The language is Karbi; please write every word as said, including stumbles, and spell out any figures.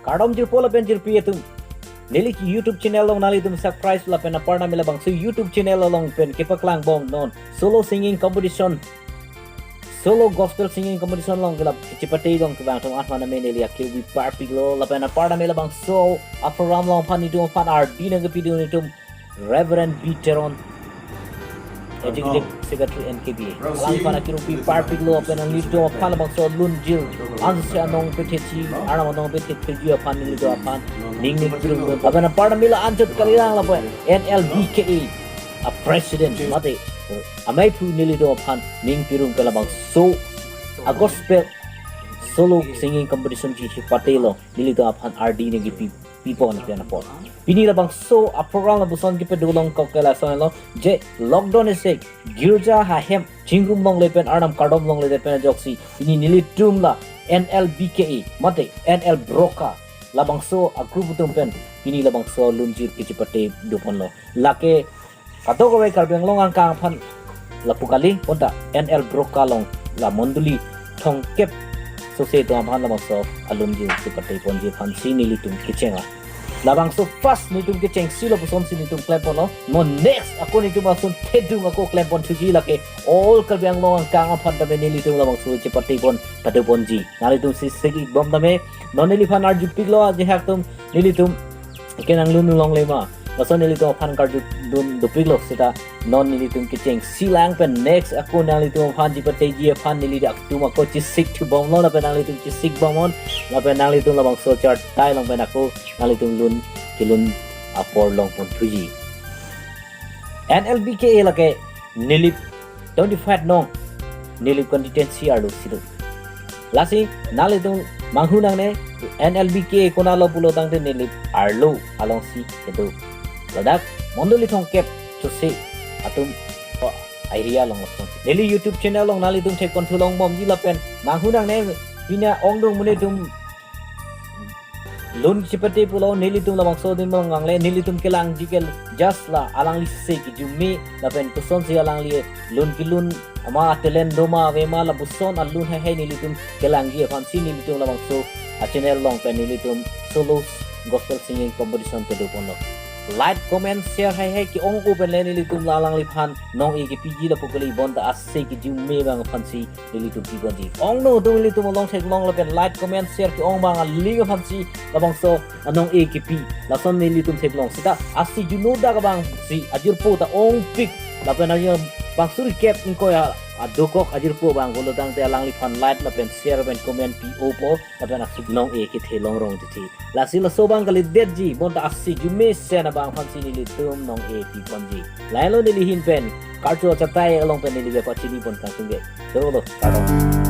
Kardom jirpo lapen jirpi atum. Neli YouTube channel along nanglitum subscribe lapen apar nami labangso YouTube channel along pen kepaklang bom non solo singing competition, solo gospel singing competition along kelap chipate dong kevang atum, apar nami neli akeu bi parpiklo lapen apar nami labangso a-program along aphan nelitum aphan ardi nangkepidun atum Reverend B Teron, Executive Secretary N K B A. Alangphan akeu bi parpiklo lapen nanglitum aphan labangso lunjir ansi anong pethetji, arnam anong pethetji aphan nelitum aphan ning ning pirung. Lapen apar nami la anchot kalilang lapen N L B K A a-president mate amei aphu nelitum aphan ning pirung ke labangso a-gospel solo singing competition chipatelo, nelitum aphan ardi nangkepi pipon pen apot. Pini labangso a-program lapuson kepedo longkok ke lasonlo, je lockdown isi girja hahem chingrum longle pen arnam kardom longle pen ajoksi pini nelitum la N L B K A mate N L Broka labangso a-group atum pen pini labangso lunjir kechipate doponlo. Lake kadokave Karbi Anglong angkang aphan lapu kali, bonta N L Broka along la mondoli thomkep sose atum aphan labangso alunjir chipate ponji aphansi nelitum kecheng la. Labangso first nelitum kechengsi lapusonsi nelitum klemponlo. Non next ako nelitum ason thedung ako klempon thuji, lake all Karbi Anglong angkang aphan tame nelitum labangso chipate pon pado ponji. Nanglitum si sik ik bom tame. Non neliphan arjupiklo ajahak atum, nelitum kenanglun longle ma. Lason nelitum aphan karjudun dopiklo seta non nelitum kechengsi lang pen next ako nanglitum aphan chipateji aphan neli atum ako chesik thu bomlo lapen nanglitum chesik bomnon lapen nanglitum labangso chartai along pen ako nanglitum lun kelun apor longpon thuji. N L B K A lake Nilip twenty-five nong Nilip constituency arlo si do. Lasi nanglitum manghu nangne N L B K A konatlo pulo tangte Nilip arlo alongsi kedo. Ladak mondoli thomkep sose atum, o, area along lason. Neli YouTube channel along nanglitum thekthe konthu longbomji lapen manghu nangne pini ongdung monit atum lun chipate pulo, nelitum labangso adim along nangle, nelitum kelangji ke just la alangli se kejume lapen kosonsi alangli lun kelun ama talent doma avema lapuson alun heihei nelitum kelangji aphansi nelitum labangso a-channel along pen nelitum solo gospel singing competition kedoponlo. Like, comment, share heihei ke-ong-o penle nelitum la alangliphan nong-e kepiji lapu kali, bonta ase kejume abang aphansi nelitum piponji. Ongno atum nelitum along theklong lapen like, comment, share ke-ong abang aling aphansi labangso anong-e kepi lason nelitum theklong. Seta ase juno dak abangsi ajirpo ta ongpik lapen ajir bang suri kep ingkoi a, adokok ajirpo abang pulo tangte alangliphan like lapen share lapen comment pi-opo lapen asu nong-e kethe longrong titi. Lasi laso abang kalidetji, bonta ase jume sen abang aphansi nelitum nong-e piponji. Lahenlo neli ahin pen karcho achatai along pen neli pachini pon kangtung ke. Chorolo, kardom.